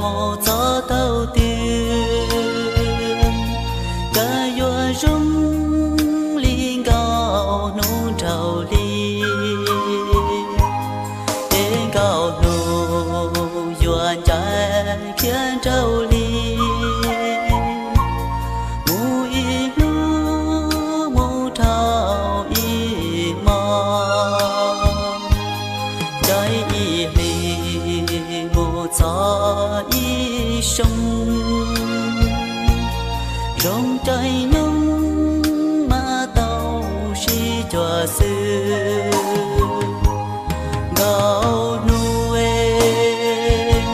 mus txog thaum twg, cas yuav zoo li nkaus hnub nraug hli. Ces nkaus hnub yuav ncaim khiav nraug hli, mus ib hnub mus dhau ib hmo, ncaim ib hlis mus txog ib xyoo, zoo caij nyoog mas tau sib cuag xwb. Nkaus hnub es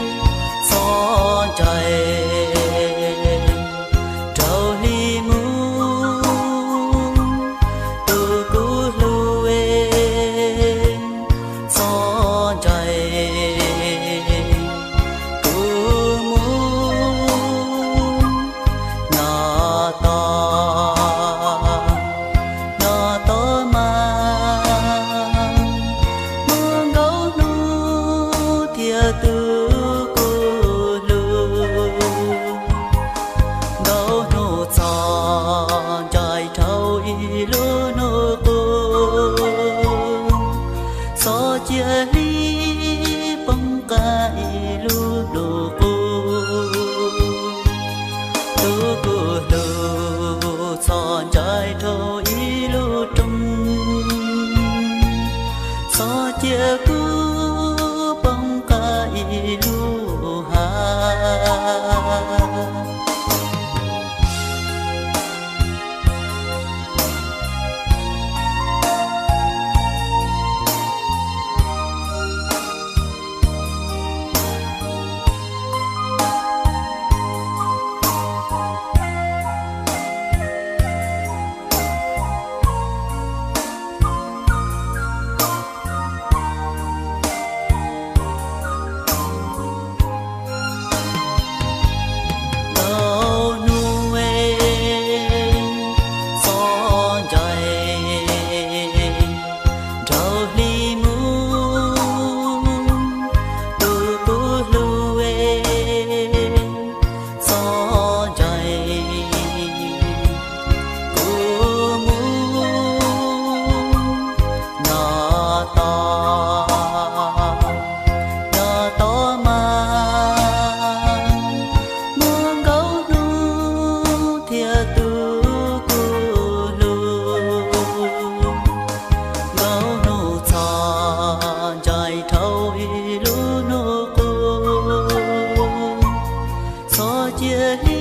txhob ncaim nraug hli mus, tus kuv hlub es, txhob ncaim kuv mus. Nyob tos, nyob tos mas, muaj nkaus hnub thiab tus kuv hlub. Nkaus hnub txhob ncaim dhau ib lub hnub qub, txhob cia hli poob qab ib lub hnub qub. Tus kuv hlub, txhob ncaim dhau ib lub roob, txhob cia kuv poob qab ib lub hav. Tau hnub es txhob ncaim nraug hli mus, tus kuv hlub es, txhob ncaim kuv mus. Nyob tos, nyob tos mas, muaj nkaus hnub thiab tus kuv hlub. Nkaus hnub txhob ncaim dhau ib lub hnub qub, txhob cia hli